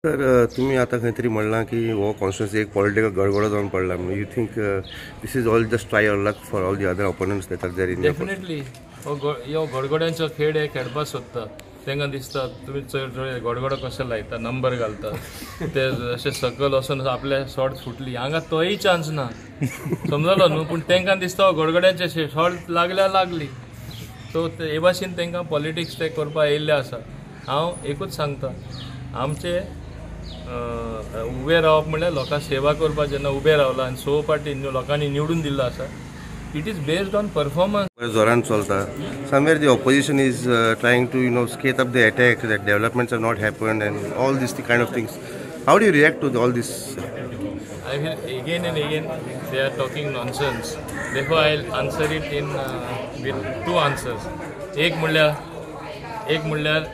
तर तुमी आतां खंय तरी म्हणलां की हो कॉन्स्टिट्युन्सी एक पॉलिटिकल गडगडो जावन पडला म्हणून. You think this is all just try your luck for all the other opponents that are there in? Definitely, हो ह्यो गडगड्यांचो खेळ हे खेळपाक सोदता. तांकां दिसता तुमी चड गडगडो कशें लायता, नंबर घालता, ते अशें सकयल वचून आपल्या शॉर्ट फुटली, हांगा तोय चान्स ना, समजलो न्हू. पूण तांकां दिसता हो गडगड्यांचे शॉर्ट लागल्या लागली. सो हे भाशेन तांकां पॉलिटिक्स ते करपाक येयल्ले आसा. हांव एकूच सांगता, आमचे उबे रावप म्हणल्यार लोकांक सेवा करपाक जेन्ना उबे रावला आनी सो पार्टी लोकांनी निवडून दिल्लो आसा, it is based on performance. जोरान चलता. Somewhere the opposition is trying to skate up the attack that developments are not happened and all these kind of things. How do you react to all this? I feel again and again they are talking nonsense. Therefore, I'll answer it in with two answers. एक म्हणल्यार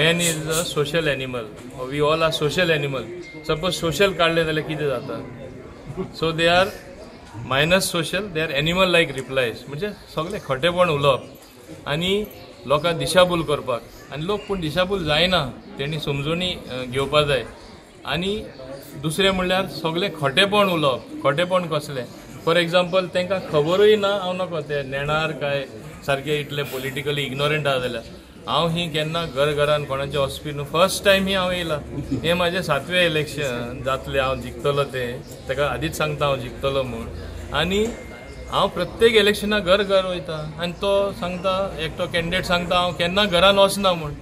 man is a social animal. We all are social animal. Suppose social काडले जाल्यार कितें जाता? So they are minus social, they are animal like replies. म्हणजे सगळे खोटेपण उलोवप आनी लोकांक दिशाभूल करपाक. आनी लोक पूण दिशाभूल जायना, तेणी समजूनी घेवपा जाय. आनी दुसरें म्हणल्यार सगळें खोटेपण उलोवप. खोटेपण कसलें? फॉर एग्जाम्पल, तांकां खबरूय ना, हांव नको ते नेणार काय सारके इतले पॉलिटिकली इग्नोरंट आसा जाल्यार हांव ही केन्ना घर घरान कोणाचें वचपी न्हू. फर्स्ट टायम ही हांव येयला. हें म्हाजें 7वें इलेक्शन जातलें, हांव जिखतलो तें, ताका आदींच सांगता हांव जिखतलो म्हूण. आनी हांव प्रत्येक इलेक्शनाक घर घर वयता आनी तो सांगता, एकटो कॅन्डिडेट सांगता हांव केन्ना घरान वचना म्हूण.